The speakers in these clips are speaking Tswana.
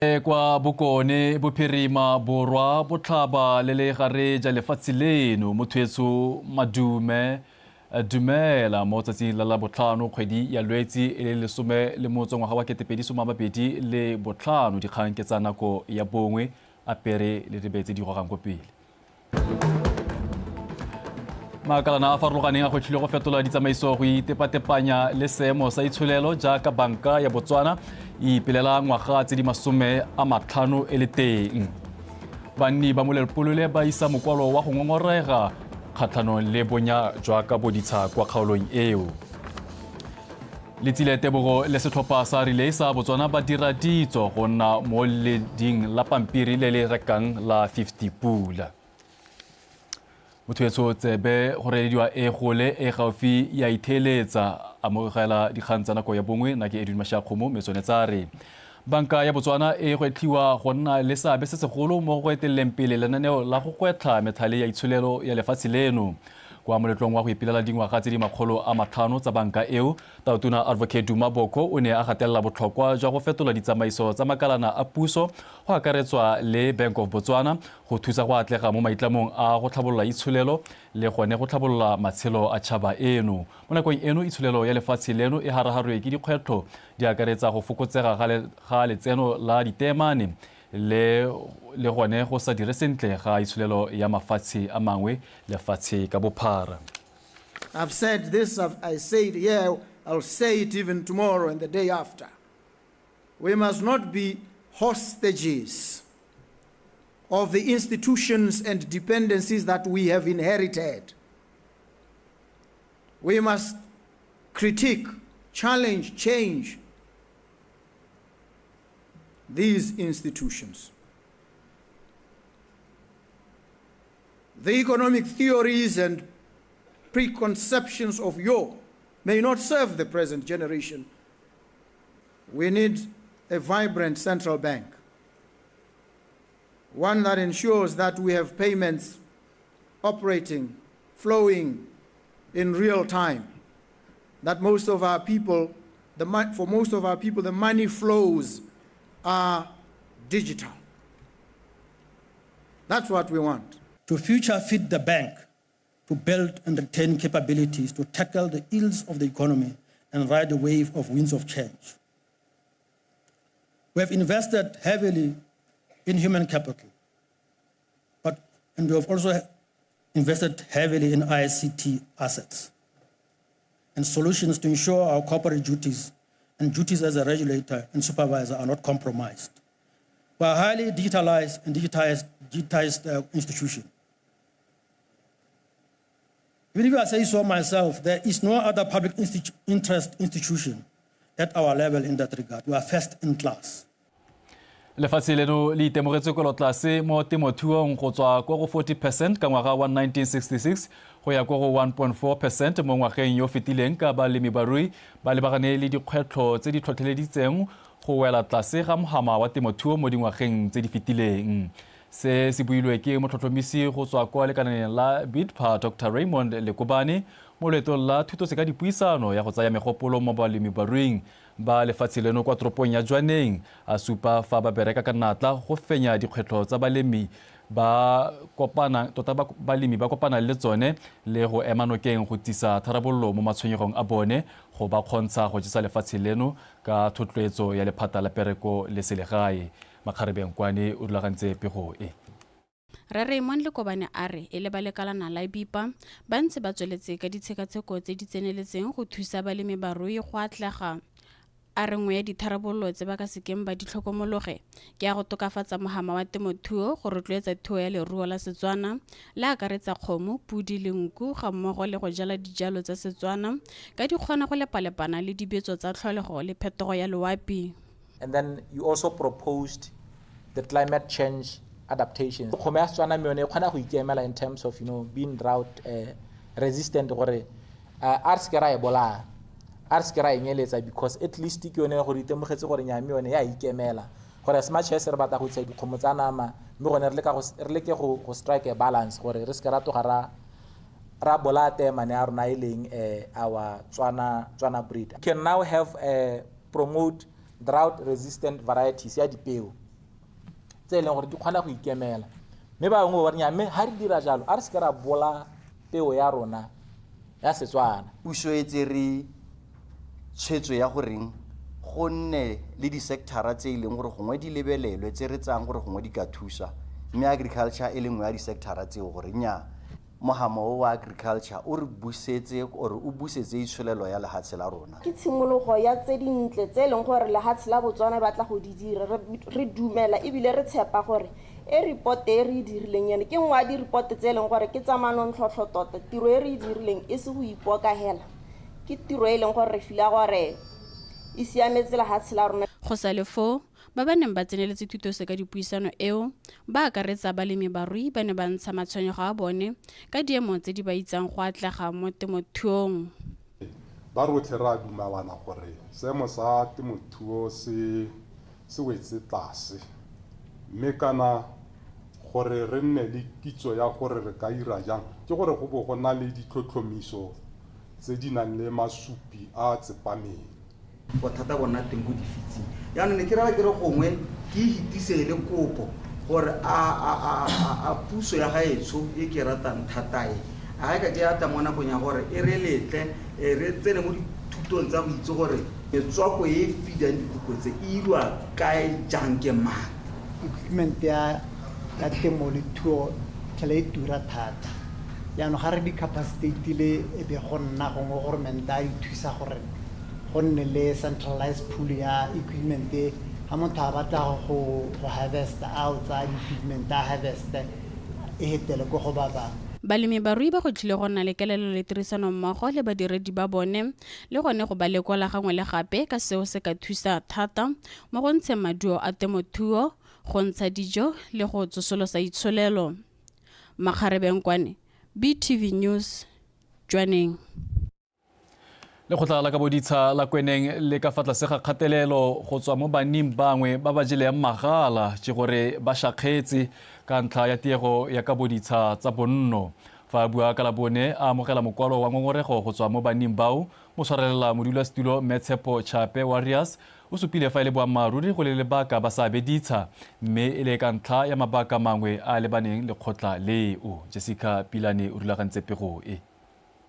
Kwa Bokone, Bophirima, Borwa, Botlhaba le le gare ja lefatshe leno. Motho madume dumela mo tsatsing la Labotlhano, kgwedi ya Lwetsi e le 15, ngwaga wa 2025. Dikgang ke tsa nako ya 1, apere le dibetse di gogang ko pele. Makalana a farologaneng a gwetlhile go fetola ditsamaiso go itepatepanya le seemo sa itsholelo jaaka Banka ya Botswana e ipelela ngwaga tse di 50 e le teng. Banni ba Molepolole ba isa mokwalo wa go ngongorega kgatlhanong le bonya jwa kaboditsha kwa kgaolong eo. Letsile Tebogo le setlhopha sa relay sa Botswana ba dira ditso go nna mo leding la pampiri le le rekang la 50 pula. Motho etsho tsebe go reelediwa e gole e gaufi ya itheeletsa. Amogela dikgang tsa nako ya 1, nna ke Edwin Mashakgomo, mme tsone tsa re Banka ya Botswana e gwetlhiwa go nna le seabe se segolo mo go eteleleng pele lenaneo la go gwetlha methale ya itsholelo ya lefatshe leno. Kwa moletlong wa go ipelela dingwaga tse di 500 tsa banka eo, Tautona Advocate Duma Boko o ne a gatelela botlhokwa jwa go fetola ditsamaiso tsa makalana a puso go akaretswa le Bank of Botswana go thusa go atlega mo maitlamong a go tlhabolola itsholelo le gone go tlhabolola matshelo a tšhaba eno. Mo nakong eno, itsholelo ya lefatshe leno e haraharwe ke dikgwetlho di akaretsa go fokotsega ga letseno la diteemane le le gone go sa dire sentle ga itsholelo ya mafatshe a mangwe lefatshe ka bophara. I've said this, I say it here, I'll say it even tomorrow and the day after. We must not be hostages of the institutions and dependencies that we have inherited. We must critique, challenge, change these institutions. The economic theories and preconceptions of yore may not serve the present generation. We need a vibrant central bank, one that ensures that we have payments operating, flowing in real time, that most of our people, the for most of our people, the money flows are digital. That's what we want. To future fit the bank, to build and retain capabilities to tackle the ills of the economy and ride the wave of winds of change. We have invested heavily in human capital, and we have also invested heavily in ICT assets and solutions to ensure our corporate duties and duties as a regulator and supervisor are not compromised. We are a highly digitalized and digitized institution. Even if I say so myself, there is no other public interest institution at our level in that regard. We are first in class. Lefatshe leno le itemogetse kwelotlase mo temothuong go tswa kwa go 40% ka ngwaga wa 1966 go ya kwa go 1.4% mo ngwageng yo fetileng, ka balemi barui ba lebagane le dikgwetlho tse di tlhotlheleditseng go wela tlase ga mohama wa temothuo mo dingwageng tse di fetileng. Se se builwe ke motlhotlhomisi go tswa kwa lekaneng la BIDPA, Dr Raymond Lekobane, mo loetong la thutose ka dipuisano ya go tsaya megopolo mo balemi baruing ba lefatshe leno kwa toropong ya Jwaneng, a supa fa ba bereka ka natla go fenya dikgwetlho tsa balemi ba kopana tota balemi ba kopana le tsone le go ema nokeng go tsisa tharabololo mo matshwenyegong a bone go ba kgontsha go jesa lefatshe leno ka thotloetso ya lephata la pereko le selegae. Makgarebeng Kwane o rulagantse pego e. Rre Raymond Lekobane a re e le ba lekalana la BIPA ba ntse ba tsweletse ka ditshekatsheko tse di tseneletseng go thusa balemi barui go atlega. A re nngwe ya ditharabololo tse ba ka sekeng ba di tlhokomologe ke ya go tokafatsa mohama wa temothuo go rotloetsa thuo ya leruo la Setswana le akaretsa kgomo, pudi le nku ga mmogo le go jala dijalo tsa Setswana ka di kgona go lepalepana le dibetso tsa tlholego le phetogo ya loapi. And then you also proposed the climate change adaptation. Kgomo ya Setswana mme yone e kgona go ikemela in terms of being drought resistant, gore a re seke ra e bolaya, a re seke ra e nyeletsa, because at least ke yone gore itemogetse gore nya mme yone ya ikemela, gore as much as re batla go itsha dikgomo tsa nama, mme gone re leke go strike a balance gore re seke ra tloga ra bolaya teemane ya rona e leng our Tswana breed. We can now have promote drought resistant varieties ya dipeo. Tse e leng gore di kgona go ikemela. Mme ba bangwe ba re nnyaa, mme ga re dira jalo a re seke ra bola peo ya rona ya Setswana. Puso e tsere tshwetso ya goreng go nne le di-sector-a tse e leng gore gongwe di lebelelwe, tse re tsayang gore gongwe di ka thusa, mme agriculture e le nngwe ya di-sector-a tseo, gore nnyaa, mohama o wa agriculture o re busetse or o busetse itsholelo ya lehatshe la rona. Ke tshimologo ya tse dintle tse e leng gore lehatshe la Botswana e batla go di dira. Re dumela ebile re tshepa gore e report e re e dirileng eno ke nngwe ya di-report tse e leng gore ke tsa manontlhotlho tota. Tiro e re e dirileng e se go ipoka hela, ke tiro e leng gore re fila gore e siametse lehatshe la rona. Go sale foo, ba ba neng ba tseneletse thutose ka dipuisano eo, ba akaretsa balemi barui, ba ne ba ntsha matshwenyego a bone ka diemo tse di ba itsang go atlega mo temothuong. Ba rotlhe re a dumalana gore seemo sa temothuo se se wetse tlase, mme kana gore re nne le kitso ya gore re ka ira jang, ke gore go bo go na le ditlhotlhomiso tse di nang le masupi a a tsepameng. Bothata bo nna teng ko difitsing. Jaanong ne ke raya ke re gongwe ke e hitise e le kopo gore a puso ya gaetsho e ke ratang thata e, a ga e ka ke ya tla mo nakong ya gore e re letle re tsene mo dithutong tsa go itse gore metswako e e feedang dikoko tse e irwa kae, jang, ke mang. Equipment ya temo le thuo tlhela e tura thata. Jaanong ga re di-capacitate-ile, e be go nna gongwe government a ithusa gore go nne le centralized pool ya equipment e, ga motho a batla go harvest, a o tsaya equipment a harvest, e hetele ko go ba bangwe. Balemi barui ba gwetlhile go nna le kelelo le tirisanommogo le badiredi ba bone, le gone go ba lekola gangwe le gape, ka seo se ka thusa thata mo go ntsheng maduo a temothuo, go ntsha dijo le go tsosolosa itsholelo. Makgarebengkwane, BTV News, Jwaneng. Lekgotla la kaboditsha la Kweneng le ka fa tlase ga kgatelelo go tswa mo banning bangwe ba ba jeleng magala ke gore ba shakgetse ka ntlha ya tiego ya kaboditsha tsa bonno. Fa a bua ka Labone a amogela mokwalo wa ngongorego go tswa mo banning bao, motshwarelela modulasetulo Mme Tshepo Chape Warriors o supile fa e le boammaaruri go le lebaka ba sa abe ditsha, mme e le ka ntlha ya mabaka mangwe a a lebaneng lekgotla leo. Jessica Pilane o rulagantse pego e.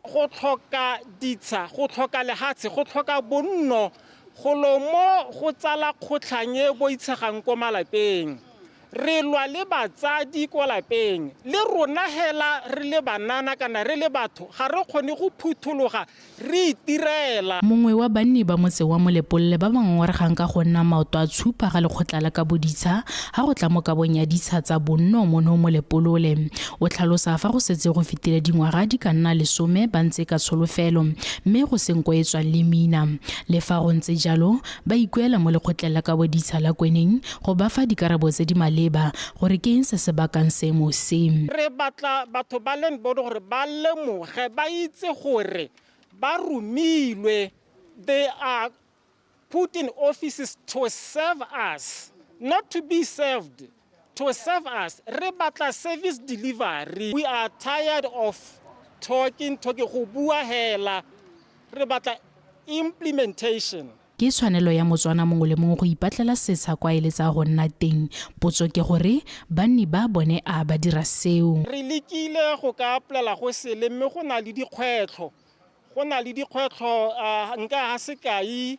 Go tlhoka ditsha, go tlhoka lehatshe, go tlhoka bonno, golo mo go tsala kgotlhang e boitshegang ko malapeng. Re lwa le batsadi ko lapeng, le rona hela re le banana kana re le batho ga re kgone go phuthologa re itirela. Mongwe wa banni ba motse wa Molepolole ba ba ngongoregang ka go nna maoto a tshupa ga lekgotla la kaboditsha ha go tla mo kabong ya ditsha tsa bonno mono Molepolole, o tlhalosa fa go setse go fetile dingwaga di ka nna 10 ba ntse ka tsholofelo, mme go se nko e tswang le mina. Le fa go ntse jalo, ba ikuela mo lekgotleng la kaboditsha la Kweneng go ba fa dikarabo tse di maleba gore ke eng se se bakang seemo se. Re batla batho ba land board gore ba lemoge, ba itse gore ba romilwe, they are put in offices to serve us, not to be served, to serve us. Re batla service delivery. We are tired of talking, talking, go bua hela. Re batla implementation. Ke tshwanelo ya Motswana mongwe le mongwe go ipatlela setsha kwa eletsa go nna teng. Potso ke gore banni ba bone a ba dira seo. Re lekile go ka apolela go sele, mme go na le dikgwetlho. Go na le dikgwetlho, nka ha sekai,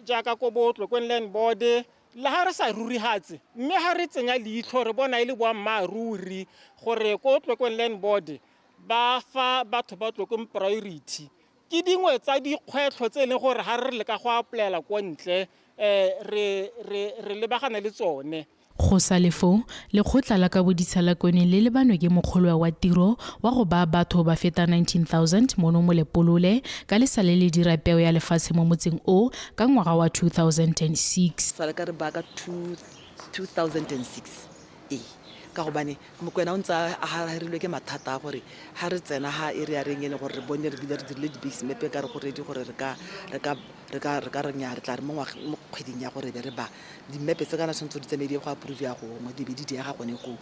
jaaka ko bo Tlokweng Land Board, le ha re sa rurihatse, mme ha re tsenya leitlho re bona e le boammaaruri gore ko Tlokweng Land Board ba fa batho ba Tlokweng priority. Ke dingwe tsa dikgwetlho tse e leng gore ha re leka go apolela ko ntle, re lebagane le tsone. Go sale foo, lekgotla la kaboditsha la Kweneng le lebanwe ke mokgolwa wa tiro wa go baya batho ba feta 19,000 mono Molepolole ka le sale le dira peo ya lefatshe mo motseng o ka ngwaga wa 2006. Sale ka re baka 2006, ee, ka gobane Mokwena o ntse a harilwe ke mathata a gore ha re tsena ha area reng e leng gore re bone re bile re dirile di-base map ka re go ready gore re ka re ka re ka re ka re nya re tla re mo mo kgweding ya gore be re ba di-map tse kana tshwanetse di tsamaye di ye go approve ya gongwe di be di diega gone koo.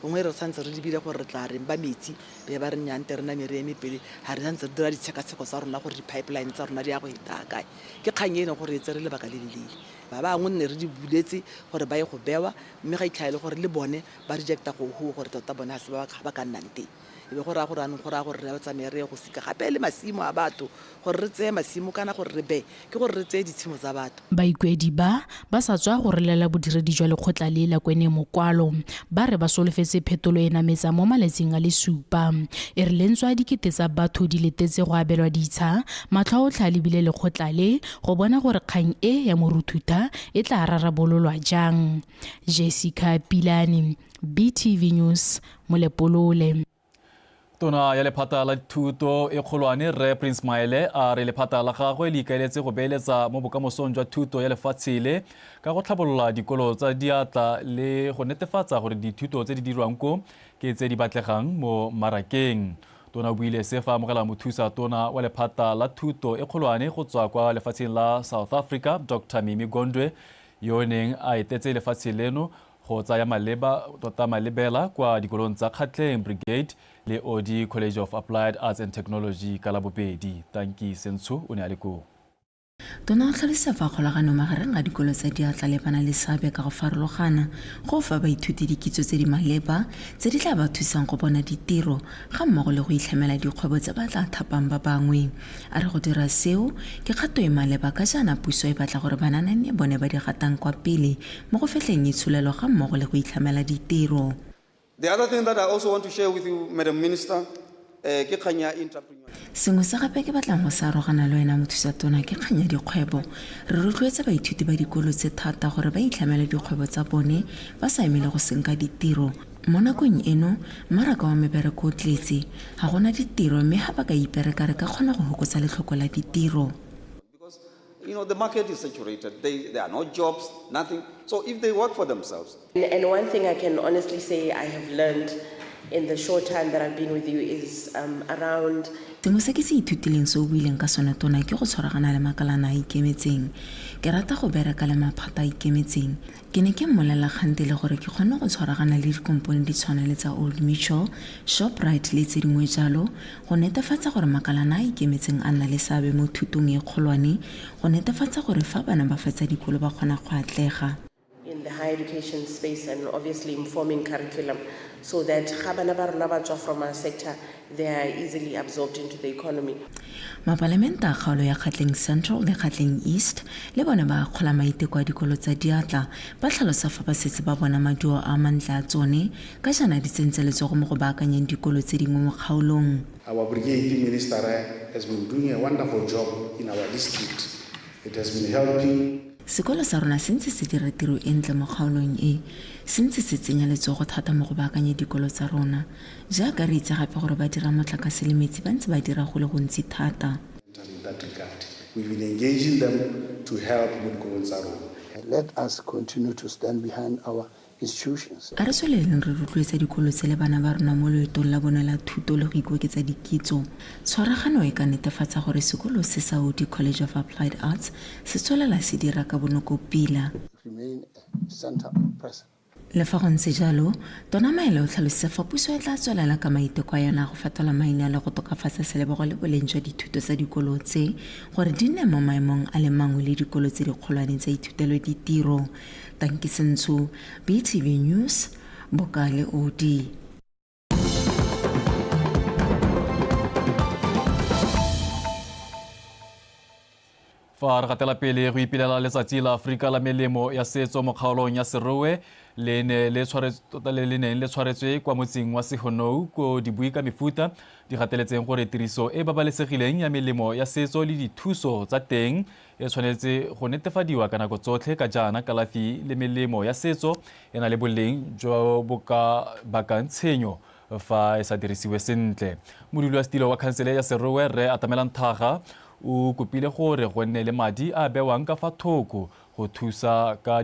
Gongwe re santse re lebile gore re tla reng ba metsi, be ba re nnyaa nte re name re eme pele, ga re santse re dira ditshekatsheko tsa rona gore di-pipeline tsa rona di ya go eta kae. Ke kgang e e leng gore e tsere lebaka le le leele. Ba bangwe nne re di buletse gore ba ye go bewa, mme ga itlha e le gore le bone ba rejecta go hoo gore tota bone ga se ba ba ka nnang teng. E be go raya gore anong go raya gore re tsamaye re ye go sika gape le masimo a batho, gore re tseye masimo kana gore re beye, ke gore re tseye ditshimo tsa batho. Baikuedi ba, ba sa tswa go rolela bodiredi jwa lekgotla le la Kwene mokwalo. Ba re ba solofetse phetolo e nametsa mo malatsing a le supa. E re le ntswa dikete tsa batho di letetse go abelwa ditsha, matlho a otlhe a lebile lekgotla le go bona gore kgang e ya moruthutha e tla rarabololwa jang. Jessica Pilane, BTV News, Molepolole. Tona ya lephata la thuto e kgolwane Rre Prince Maele a re lephata la gagwe le ikaeletse go beeletsa mo bokamosong jwa thuto ya lefatshe le ka go tlhabolola dikolo tsa diatla le go netefatsa gore dithuto tse di dirwang ko ke tse di batlegang mo mmarakeng. Tona o buile se fa amogela mothusa tona wa lephata la thuto e kgolwane go tswa kwa lefatsheng la South Africa Dr Mimi Gondwe yo o neng a etetse lefatshe leno go tsaya maleba tota malebela kwa dikolong tsa Kgatleng Brigade le Odi College of Applied Arts and Technology ka Labobedi. Tanki Sentsho o ne a le koo. Tona o tlhalositse fa kgolagano magareng ga dikolo tsa diatla le bana le seabe ka go farologana go fa baithuti dikitso tse di maleba tse di tla ba thusang go bona ditiro ga mmogo le go itlhamela dikgwebo tse ba tla thapang ba bangwe. A re go dira seo ke kgato e maleba ka jaana puso e batla gore banana e nne bone ba di gatang kwa pele mo go fetlheng itsholelo ga mmogo le go itlhamela ditiro. The other thing that I also want to share with you, Madam Minister, eh, ke kgang ya entrepreneurship. Sengwe se gape ke batlang go se arogana le wena mothusa tona ke kgang ya dikgwebo. Re rotloetsa baithuti ba dikolo tse thata gore ba itlhamele dikgwebo tsa bone ba sa emele go senka ditiro. Mo nakong eno, mmaraka wa mebereko o tletse, ga gona ditiro mme ga ba ka ipereka re ka kgona go hokotsa letlhoko la ditiro. Because you know the market is saturated, they, there are no jobs, nothing. So if they work for themselves. And one thing I can honestly say I have learned in the short time that I've been with you is um, around Sengwe se ke se ithutileng se o buileng ka sone tona ke go tshwaragana le makalana a ikemetseng. Ke rata go bereka le maphata a ikemetseng. Ke ne ke mmolelela kgantele gore ke kgonne go tshwaragana le dikompone di tshwana le tsa Old Mutual, Shoprite le tse dingwe jalo go netefatsa gore makalana a a ikemetseng a nna le seabe mo thutong e kgolwane go netefatsa gore fa bana ba fetsa dikolo ba kgona go atlega. In the higher education space and obviously informing curriculum so that ga bana ba rona ba tswa from our sector they are easily absorbed into the economy. Mapalamente a kgaolo ya Kgatleng Central le Kgatleng East le bone ba akgola maiteko a dikolo tsa diatla, ba tlhalosa fa ba setse ba bona maduo a mantle a tsone ka jaana di tsentse letsogo mo go baakanyeng dikolo tse dingwe mo kgaolong. Our brigade minister has been doing a wonderful job in our district. It has been helping. Sekolo sa rona se ntse se dira tiro e ntle mo kgaolong e. Se ntse se tsenya letsogo thata mo go baakanye dikolo tsa rona. Jaaka re itse gape gore ba dira motlakase le metsi ba ntse ba dira go le gontsi thata. In that regard, we've been engaging them to help mo dikolong tsa rona. Let us continue to stand behind our institutions. A re tsweleleng re rotloetsa dikolo tse le bana ba rona mo loetong la bone la thuto le go ikoketsa dikitso. Tshwaragano e ka netefatsa gore sekolo se sa Odi College of Applied Arts se tswelela se dira ka bonoko pila. Remain a centre of presence. Le fa go ntse jalo, Tona Maele o tlhalositse fa puso e tla tswelela ka maiteko a yona a go fetola maina le go tokafatsa selebogo le boleng jwa dithuto tsa dikolo tse gore di nne mo maemong a le mangwe le dikolo tse dikgolwane tsa ithutelo ditiro. Tanki Sentsho, BTV News, Bokale Odi. Fa re gatela pele go ipelela letsatsi la Aforika la melemo ya setso mo kgaolong ya Serowe le ne le tota le le neng le tshwaretswe kwa motseng wa Sehonou ko dibui ka mefuta di gateletseng gore tiriso e babalesegileng ya melemo ya setso le dithuso tsa teng e tshwanetse go netefadiwa ka nako tsotlhe ka jaana kalafi le melemo ya setso e na le boleng jo bo ka bakang tshenyo fa e sa dirisiwe sentle. Modulasetilo wa khansele ya Serowe Rre Atamelang Thaga o kopile gore go nne le madi a bewang ka fa thoko go thusa ka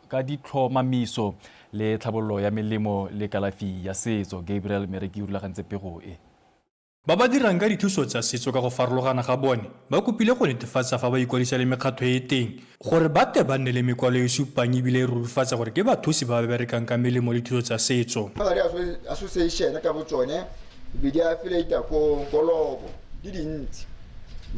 ka ditlhomamiso le tlhabololo ya melemo le kalafi ya setso. Gabriel Mereki o rulagantse pego e. Ba ba dirang ka dithuso tsa setso ka go farologana ga bone ba kopile go netefatsa fa ba ikwadisa le mekgatho e e teng gore ba tle ba nne le mekwalo e e supang ebile e rurifatsa gore ke bathusi ba ba berekang ka melemo le dithuso tsa setso. Go na le association ka botsone be di affiliate ko kolobo di dintsi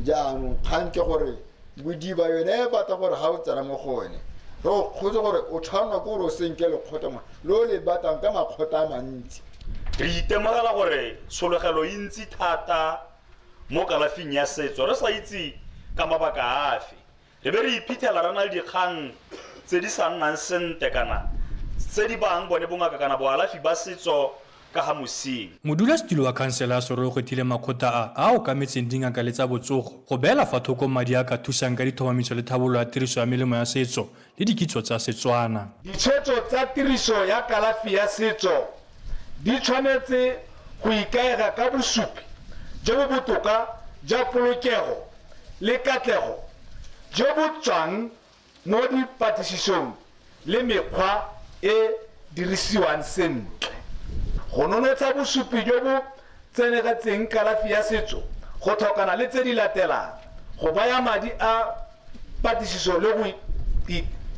jaanong kgang ke gore bodiba yone e batla gore ga o tsena mo go one re go kgotse gore o tshwanelwa ke gore o senke lekgotla mo le o le batlang ka makgotla a mantsi. Re itemogela gore tshologelo e ntsi thata mo kalafing ya setso re sa itse ka mabaka afe. Re be re iphitlhela re na le dikgang tse di sa nnang sentle kana tse di bayang bone bongaka kana boalafi ba setso ka ga mosing. Modulasetilo wa khansele ya Serowe o gwethile makgotla a a okametseng dingaka le tsa botsogo go beela fa thoko madi a a ka thusang ka dithomamiso le thabololo ya tiriso ya melemo ya setso le dikitso tsa Setswana. Ditshwetso tsa tiriso ya kalafi ya setso di tshwanetse go ikaega ka bosupi jo bo botoka jwa polokego le katlego jo bo tswang mo dipatlisisong le mekgwa e dirisiwang sentle. Go nonotsha bosupi jo bo tsenegetseng kalafi ya setso go tlhokana le tse di latelang, go baya madi a patlisiso le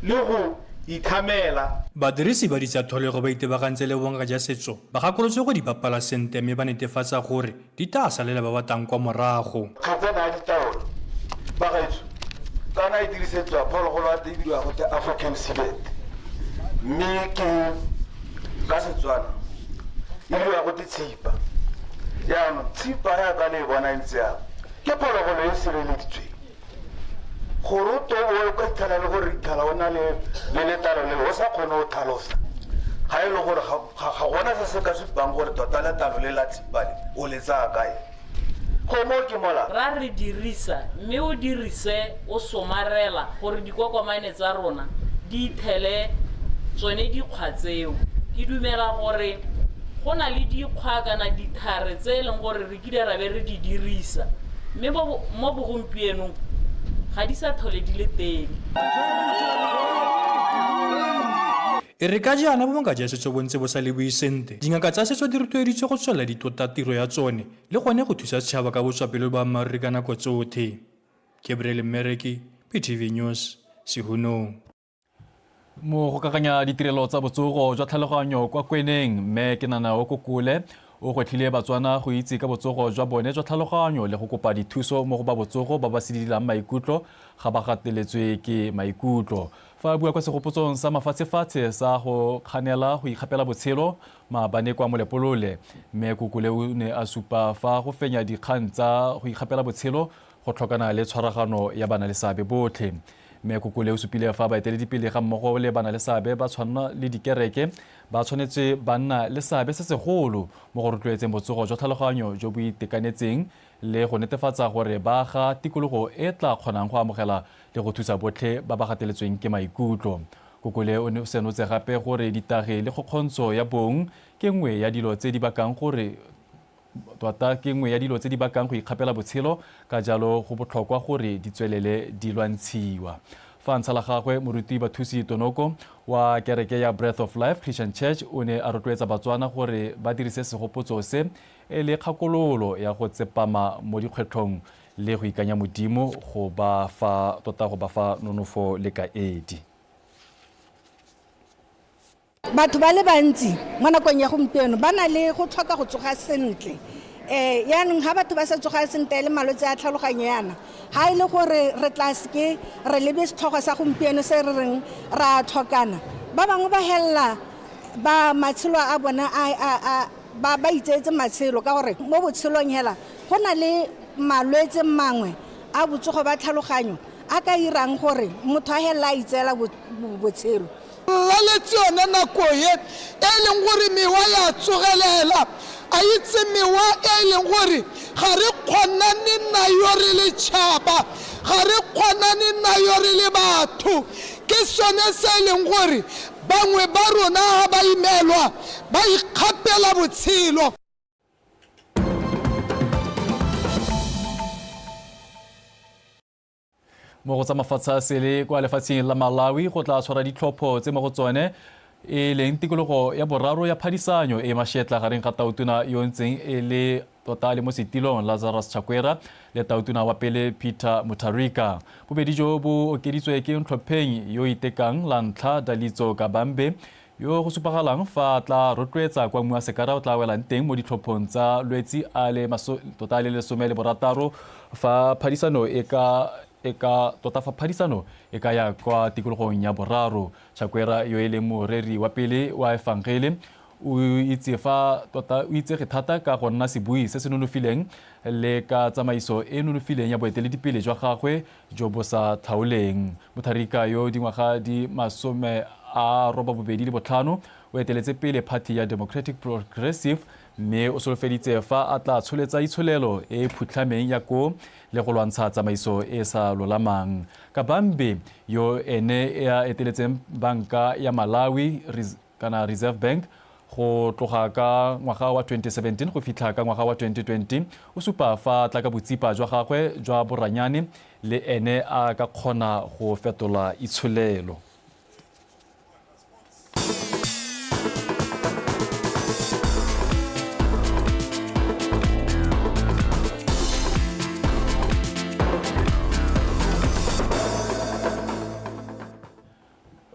go ithamela. Badirisi ba ditsa-tholego ba itebagantse le bongaka ja setso ba gakolotswe go di bapala sente mme ba netefatsa gore di tlaa salela ba ba tang kwa morago. Kgetsana ya ditaolo, bagaetsho, kana e dirisetswa phologolo ya teng e bidiwa gote African civet, mme ke ka Setswana e bidiwa gote tshipa. Jaanong tshipa yaka le e bona e ntse yang, ke phologolo e e sireleditsweng. Gore o to o ka itlhela le gore itlhela o na le le letlalo leo o sa kgone go tlhalosa ga e le gore ga gona se se ka supang gore tota letlalo le la tshipa le o le tsaya kae go mo ke mola. Ra re dirisa mme o dirise o somarela gore dikokomane tsa rona di ithele tsone dikgwa tseo. Ke dumela gore go na le dikgwa kana dithare tse e leng gore re kile ra be re di dirisa mme mo bogompienong ga di sa tlhole di le teng. E re ka jaana bongaka jwa setso bo ntse bo sa leboe sente, dingaka tsa setso di rotloeditswe go tswelela di tlotla tiro ya tsone le gone go thusa setšhaba ka botswapelo le boammaaruri ka nako tsothe. Gabriel Mmereki, PTV News, Sehunong. Mo go kakanya ditirelo tsa botsogo jwa tlhaloganyo kwa Kweneng, Mme Kenanao Kokole o gwetlhile Batswana go itse ka botsogo jwa bone jwa tlhaloganyo le go kopa dithuso mo go ba botsogo ba ba sidilang maikutlo ga ba gateletswe ke maikutlo. Fa a bua kwa segopotsong sa mafatshefatshe sa go kganela go ikgapela botshelo maabane kwa Molepolole, Mme Kokole o ne a supa fa go fenya dikgang tsa go ikgapela botshelo go tlhokana le tshwaragano ya banaleseabe botlhe. Mme Kokole o supile fa baeteledipele ga mmogo le banaleseabe ba tshwana le dikereke ba tshwanetse ba nna le seabe se segolo mo go rotloetseng botsogo jwa tlhaloganyo jo bo itekanetseng le go netefatsa gore ba aga tikologo e tla kgonang go amogela le go thusa botlhe ba ba gateletsweng ke maikutlo. Kokole o ne senotse gape gore ditagi le kgokgontsho ya bong ke nngwe ya dilo tse di bakang gore Tota ke nngwe ya dilo tse di bakang go ikgapela botshelo, ka jalo go botlhokwa gore di tswelele di lwantshiwa. Fa a ntsha la gagwe, Moruti Bathusi Tonoko wa kereke ya Breath of Life Christian Church o ne a rotloetsa Batswana gore ba dirise segopotso se e le kgakololo ya go tsepama mo dikgwetlhong le go ikanya Modimo go ba fa tota go ba fa nonofo le kaedi. Batho ba le bantsi mo nakong ya gompieno ba na le go tlhoka go tsoga sentle. Um yaanong ga batho ba sa tsoga sentle le malwetse a tlhaloganyo yana, ga e le gore re tla seke re lebe setlhogo sa gompieno se re reng ra tlhokana, ba bangwe ba helela ba matshelo a bona a ba ba itseetse matshelo ka gore mo botshelong hela go na le malwetse mangwe a botsogo ba tlhaloganyo a ka irang gore motho a helela a itseela botshelo. Laletse yone nako ye e leng gore mewa ya tsogelela, a itse mewa e leng gore ga re kgonane nayo re le tšhaba, ga re kgonane nayo re le batho. Ke sone se e leng gore bangwe ba rona ga ba imelwa ba ikgapela botshelo. Mo go tsa mafatshe a sele kwa lefatsheng la Malawi go tla tshwara ditlhopho tse mo go tsone E leng tikologo ya boraro ya phadisanyo e mašetla gareng ga tautona yo ntseng e le tota le mo setilong Lazarus Chakwera le tautona wa pele Peter Mutharika. Bobedi jo bo okeditswe ke ntlhopheng yo itekang la ntlha Dalitso Kabambe, yo go supagalang fa tla rotloetsa kwa Mmuasekara o tla welang teng mo ditlhophong tsa Lwetsi a le tota le 16 fa phadisano e ka tota fa phadisano e ka ya kwa tikologong ya boraro. Chakwera yo e leng moreri wa pele wa efangele o itse fa tota o itsege thata ka go nna sebui se se nonofileng le ka tsamaiso e nonofileng ya boeteledipele jwa gagwe jo bo sa tlhaoleng. Mutharika yo dingwaga di 85 o eteletse pele party ya Democratic Progressive, mme o solofeditse fa a tla tsholetsa itsholelo e phutlhameng ya ko le go lwantsha tsamaiso e sa lolamang. Kabambe yo ene e a eteletseng banka ya Malawi kana Reserve Bank go tloga ka ngwaga wa 2017 go fitlha ka ngwaga wa 2020, o supa fa tla ka botsipa jwa gagwe jwa boranyane le ene a ka kgona go fetola itsholelo.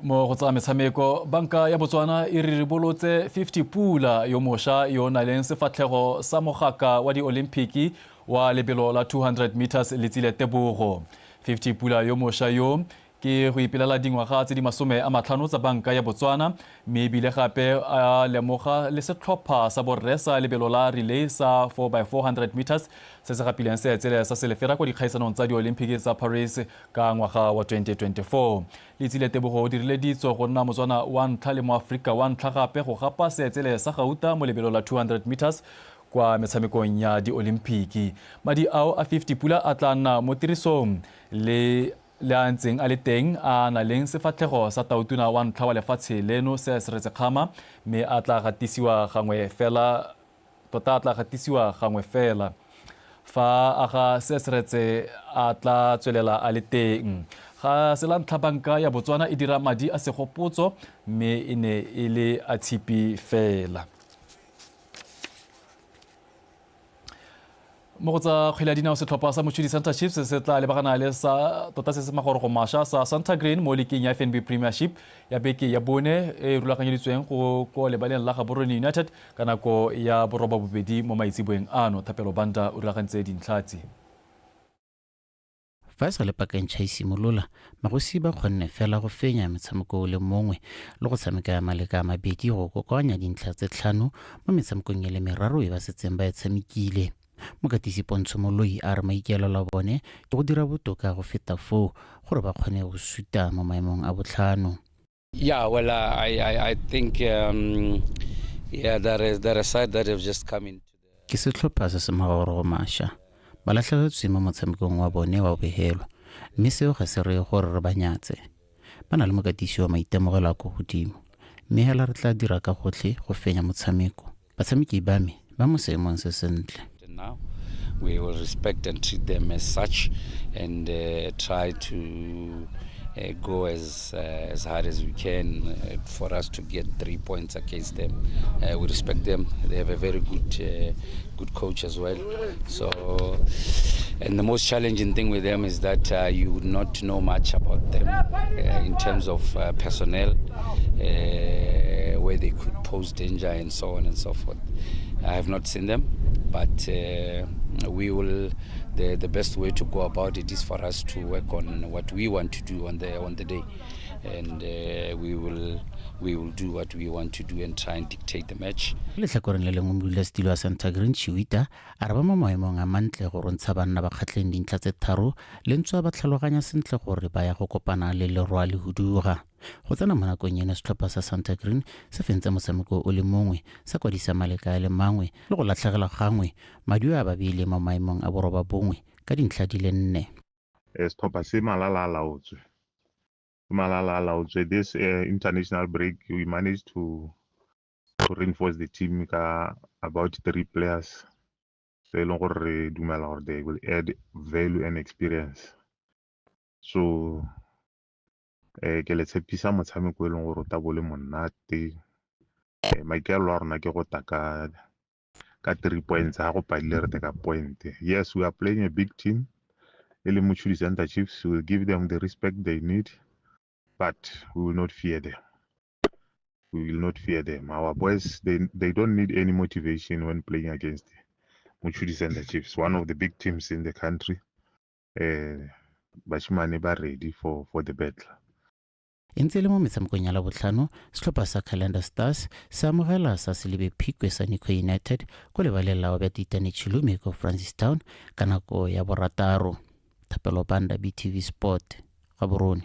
Mo go tsa metshameko, banka ya Botswana e riribolotse 50 Pula yo mošwa yo o nang le sefatlhego sa mogaka wa di-Olymphiki wa lebelo la 200 meters Letsile Tebogo. 50 Pula yo mošwa yo ke go ipelela dingwaga tse di 50 tsa banka ya Botswana, mme ebile gape a lemoga le setlhopha sa borre sa lebelo la relay sa 4x400 meters se se gapileng seetsele sa selefera kwa dikgaisanong tsa di-Olymphiki tsa Paris ka ngwaga wa 2024. Letsile Tebogo o dirile ditso go nna Motswana wa ntlha le Moaforika wa ntlha gape go gapa seetsele sa gauta mo lebelo la 200 meters kwa metshamekong ya di-Olymphiki. Madi ao a 50 Pula a tla nna mo tirisong le a ntseng a le teng a na leng sefatlhego sa tautona wa ntlha wa lefatshe leno se Seretse Khama, mme a tla gatisiwa gangwe fela tota a tla gatisiwa gangwe fela fa a ga se Seretse a tla tswelela a le teng. Ga se la ntlha banka ya Botswana e dira madi a segopotso, mme e ne e le a tshipi fela. Mo go tsa kgwele ya dinao, setlhopha sa Mochudi Center Chiefs se tla lebagana le sa tota se se magorogo mašwa sa Santa Green mo leaking ya FNB Premiership ya beke ya bone e rulaganyeditsweng go ko lebaleng la Gaborone United ka nako ya 8:30 mo maitseboeng ano. Thapelo Banda o rulagantse dintlha tse. Fa e sa le pakentšha e simolola, magosi ba kgonne fela go fenya metshameko o le mongwe le go tshameka maleka a mabedi go kokoanya dintlha tse 5 mo metshamekong e le meraro e ba setseng ba e tshamekile. Mokatisi Pontsho Moloi a re maikaelelo a bone ke go dira botoka go feta foo gore ba kgone go suta mo maemong a botlhano. Yeah, well, I think yeah, there is a side that have just come in. Ke setlhopha se se magorogo mašwa, ba latlhegetswe mo motshamekong wa bone wa bogelo, mme seo ga se reye gore re ba nyatse. Ba na le mokatisi wa maitemogelo a ko godimo, mme hela re tla dira ka gotlhe go fenya motshameko. Batshameki ba me ba mo seemong se sentle. Now we will respect and treat them as such and try to go as hard as we can for us to get 3 points against them. We respect them. They have a very good coach as well. So, and the most challenging thing with them is that you would not know much about them in terms of personnel, where they could pose danger and so on and so forth. I have not seen them, but we will. The best way to go about it is for us to work on what we want to do on the day, and we will do what we want to do and try and dictate the match. Letlhakoreng le lengwe modulasetilo wa Santa Green Chiwita a re ba mo maemong a mantle go rontsha banna ba kgatlheng dintlha tse 3 le ntswa ba tlhaloganya sentle gore ba ya go kopana le Leroa le Huduga. Go tsena mo nakong eno setlhopha sa Santa Green se fentse motshameko o le mongwe, sa kwadisa maleka a le mangwe le go latlhegelwa gangwe, maduo a ba beile mo maemong a 9 ka dintlha di le 4. Setlhopha se malala a laotswe. Malala a laotswe. This international break we managed to reinforce the team ka about 3 players. So e leng gore re dumela gore they will add value and experience. So Ke le tshepisa motshameko e leng gore o tla bo le monate. Maikaelelo a rona ke go tla ka 3 points, ha go padile re teka point. Yes, we are playing a big team. E leng Mochudi Center Chiefs. We will give them the respect they need, but we will not fear them. We will not fear them. Our boys, they don't need any motivation when playing against Mochudi Center Chiefs, one of the big teams in the country. Bashimane ba ready for the battle. E ntse e le mo metshamekong ya Labotlhano, setlhopha sa Calendar Stars se amogela sa Selibe Phikwe sa Nico United ko lebaleng la Obert Itane Chilume ko Francistown ka nako ya borataro. Thapelo Banda, BTV Sport, Gaborone.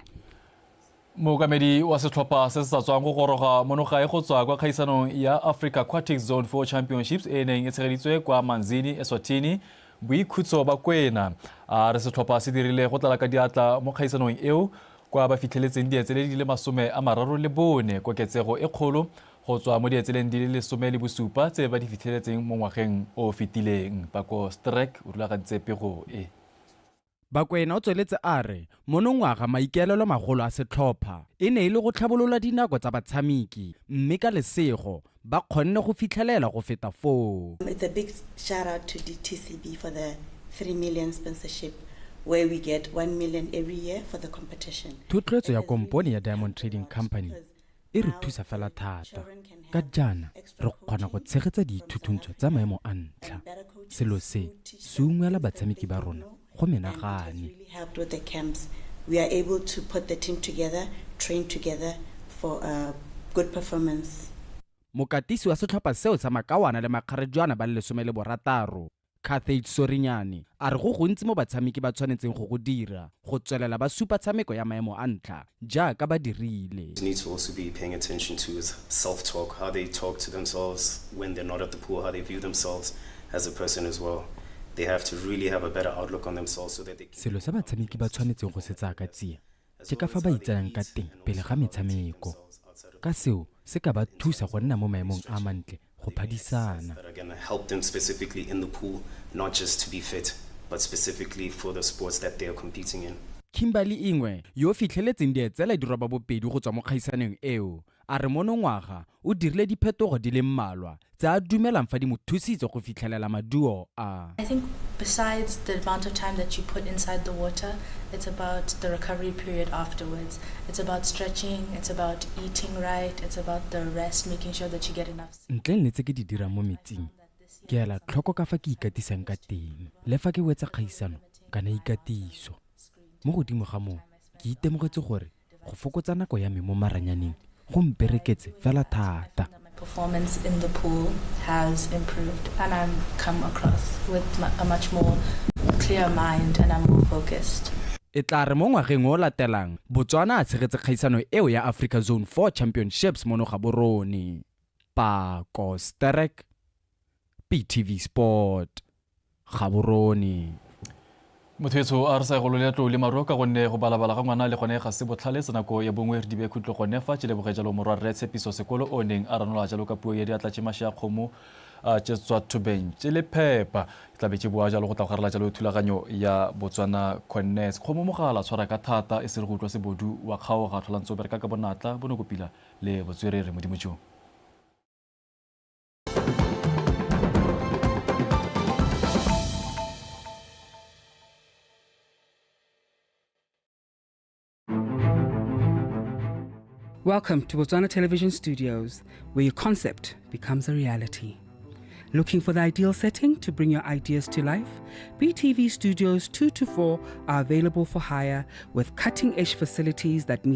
Mookamedi wa setlhopha se se sa tswang go goroga monogae go tswa kwa kgaisanong ya Africa Aquatics Zone 4 Championships e neng e tshegeditswe kwa Manzini, Eswatini, Boikhutso Bakwena a re setlhopha se dirile go tlala ka diatla mo kgaisanong eo kwa ba fitlheletseng dietsele di le 34, koketsego e kgolo go tswa mo dietseleng di le 17 tse ba di fitlheletseng mo ngwageng o fetileng. Pako Strek o rulagantse pego e. Bakwena o tsweletse a re monongwaga maikaelelo magolo a setlhopha e ne e le go tlhabolola dinako tsa batshameki mme ka lesego ba kgonne go fitlhelela go feta foo. It's a big shout out to DTCB for the 3 million sponsorship where we get 1 million every year for the competition. Thotloetso ya kompone ya Diamond Trading Company e re thusa fela thata ka jaana re kgona go tshegetsa diithutuntsho tsa maemo a ntlha. Selo se se ungwela batshameki ba rona go menagane. We are able to put the team together, train together for a good performance. Mokatisi wa setlhopha seo sa makawana le makgarejwana ba le 16, Carthage Sorinyane, a re go gontsi mo batshameki ba tshwanetseng go go dira go tswelela ba supa tshameko ya maemo a ntlha jaaka ba dirile. Need to also be paying attention to is self-talk, how they talk to themselves when they're not at the pool, how they view themselves as a person as well. They have to really have a better outlook on themselves so that they can. Selo se batshameki ba tshwanetseng go se tsaya ka tsia ke ka fa ba itsayang ka teng pele ga metshameko. Ka seo se ka ba thusa go nna mo maemong a mantle go phadisana. That are going to help them specifically in the pool, not just to be fit, but specifically for the sports that they are competing in. Kimberly Ingwe yo fitlheletseng dietsela di roba bopedi go tswa mo kgaisanong eo a re monongwaga o dirile diphetogo di le mmalwa tse a dumelang fa di mo thusitse go fitlhelela maduo a. I think besides the amount of time that you put inside the water, it's about the recovery period afterwards. It's about stretching, it's about eating right, it's about the rest, making sure that you get enough sleep. Ntleng le tse ke di dirang mo metsing, ke ela tlhoko ka fa ke ikatisang ka teng le fa ke wetsa kgaisano kana ikatiso. Mo godimo ga moo, ke itemogetse gore go fokotsa nako ya me mo maranyaneng go mpereketse fela thata. Performance in the pool has improved and I'm come across with a much more clear mind and I'm more focused. E tla re mo ngwageng o latelang Botswana a tshegetse kgaisano eo ya Africa Zone 4 Championships mono Gaborone. Pako Sterek, BTV Sport, Gaborone. Motho etsho a re sa golole tlou le maruo ka gonne go balabala ga ngwana le gone ga se botlhale tsa nako ya bongwe re dibe khutlo gone fa tše leboge jalo morwa rre Tshepiso Sekolo o neng a ranola jalo ka puo ya diatla tše mashe a kgomo tše tswa thobeng tše le phepa. Ke tla be tše boa jalo go tla go garela jalo thulaganyo ya Botswana Connects. Kgomo mogala tshwara ka thata e se re go utlwa sebodu wa kgaoga tlhola ntse o bereka ka bonatla bonokopila le botswerere modimo jo. Welcome to Botswana Television Studios, where your concept becomes a reality. Looking for the ideal setting to bring your ideas to life? BTV Studios 2 to 4 are available for hire with cutting-edge facilities that meet